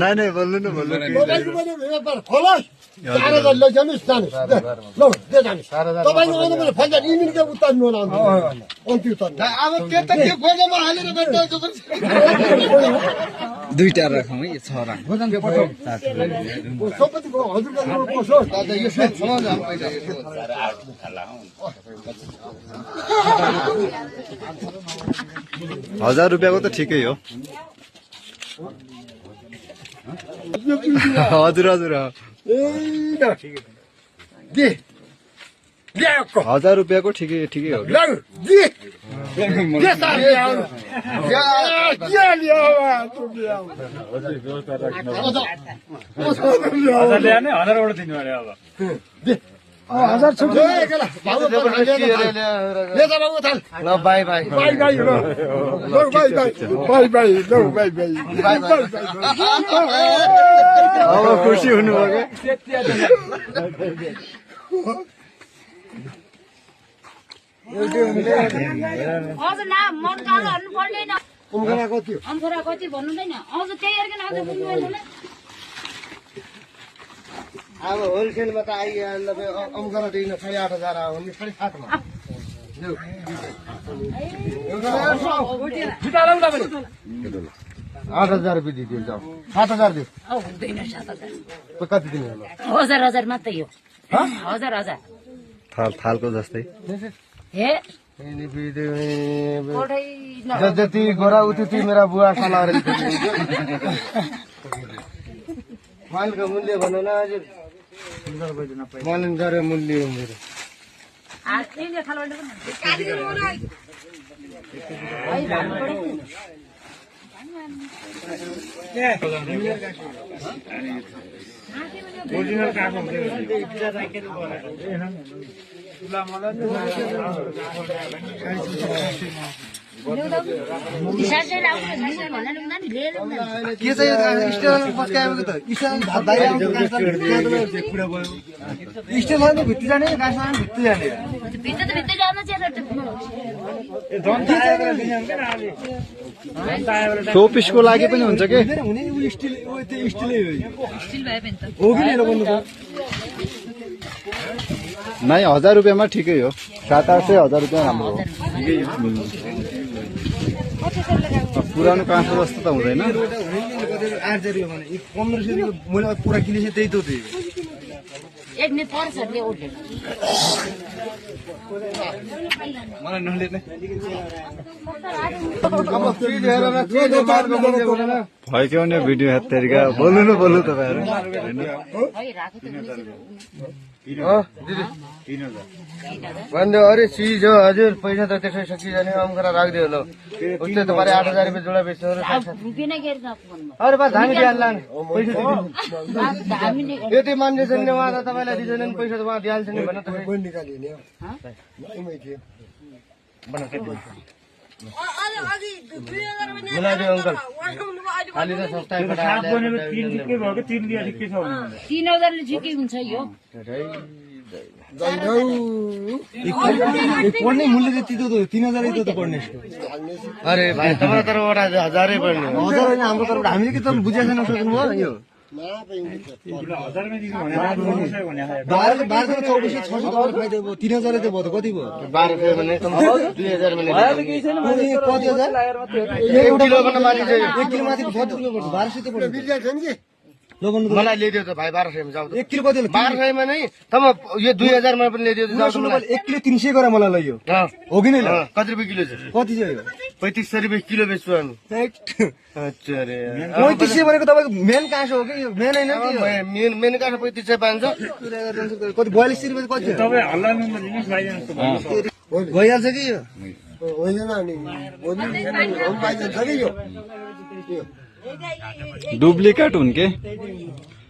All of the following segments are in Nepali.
नाही बोल्नु न बोल्नु दुईटा राखौँ है छरा ₹1000 त ठिकै हो हजुर हजुर ₹1000 को ठिकै ठिकै हो खुसी हुनुभयो अब होलसेलमा त आइहाल्दा अम्करा दिन 8,500 आयो भने 7,500 मा 8,000 रुपियाँ दिदिन्छ 7,000 दियो हुँदैन 7,000 कति दिनु होला 1,000 मात्रै हो 1,000 थालको जस्तै हे जति गोरा उति मेरा बुवा साला मालको मूल्य भन न हजुर मालन गरे मूल्य हो मेरो के चाहिँ स्टेल पस्काएको त स्टेल भित्र जाने गाँसमा भित्र जाने शोपिसको लागि पनि हुन्छ के नहीं 1,000 रुपियाँमा ठिकै हो 700-800 रुपियाँ राम्रो हो पुरानो काँसो जस्तो त हुँदैन भयो नि भिडियो हेर्दै बोल्नु तपाईहरु भन्दै अरे चिज हो हजुर पैसा त त्यसै सकिजाने अम्करा राखिदियो ल उसले त मारे 8,000 रुपियाँ जोडा बेच्छ अरे बा धामी दिहाल्ला पैसा यति मान्छे छन् नि उहाँ त तपाईलाई दिँदैनन् पैसा त उहाँ दिहाल्छ नि भन्न तपाईँ कोही निकालिने हो मिलाइदियो अङ्कल खाली त सस्ता 3,000 ले ठिकै हुन्छ यो पढ्ने मूल्य त तितो 3,000 त पढ्ने अरे भाइ तपाईँ तर 1,000 पढ्ने 1,000 होइन हाम्रो तर्फबाट हामीले के त बुझेको छैन सोच्नु भयो यो 3,000 त भयो कति भयो 12 भने 2,000 भने कति हजार 1 किलो गर्न माथि चाहिँ 1 किलो माथि 70 रुपियाँ पर्छ 1200 त पर्छ बिर्जा छैन के मलाई ल्याइदियो त भाइ 1200 मा जाऊ 1 किलो कति 1200 मा नै तम यो 2,000 मा पनि ल्याइदियो त 1 किलो 300 गरेर मलाई लैयो हो कि नै कति रुपियाँ किलो छ कति चाहिँ 3500 रुपियाँ किलो बेच्छु अनि अच्छा रे 3500 भनेको तपाईको मेन काँसो हो कि यो मेन हैन कि मेन काँसो 3500 पाउँछ कति 42 रुपियाँ कति तपाई हल्ला नम्बर दिनुस् भाइजान भइहाल्छ कि यो होइन नि हम पाइन्छ नि यो डुप्लिकेट हुन् के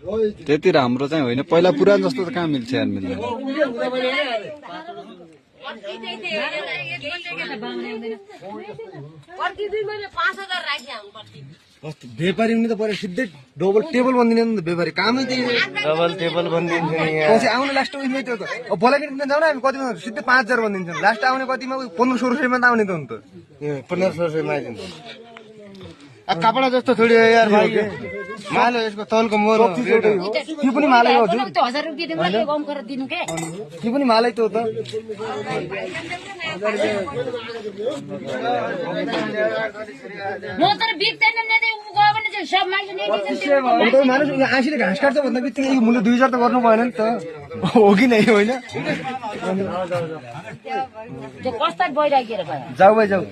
त्यति राम्रो चाहिँ होइन पहिला पुरानो जस्तो त कहाँ मिल्छ यार मिल्दैन व्यापारी पनि त पऱ्यो सिधै डबल टेबल बनिदिने नि त व्यापारी कामै त्यही डबल टेबल बनिदिन्छ पछि आउने लास्ट उयोमै त्यो त अब बोलाइकन जाउँ न हामी कतिमा सिधै 5000 बनिदिन्छौँ लास्ट आउने कतिमा 1500 रुपियाँमा त आउने त अन्त 1500 रुपियाँमा आइदिन्छ कपडा जस्तो थोडी हो यार भाइ माल यसको तलको मोर त्यो पनि मालै हो हजुर 1000 रुपियाँ दिनु मलाई कम गरेर दिनु के त्यो पनि मालै त हो त म तर बिक्दैन नि त उ गयो भने चाहिँ सब मान्छे नै दिन्छ अब त मानुस आँसीले घाँस काट्छ भन्दा बित्तिकै यो मूल्य 2000 त गर्नु भएन नि त हो कि नै होइन त्यो कस्तो भइराखेर भयो जाऊ भाइ जाऊ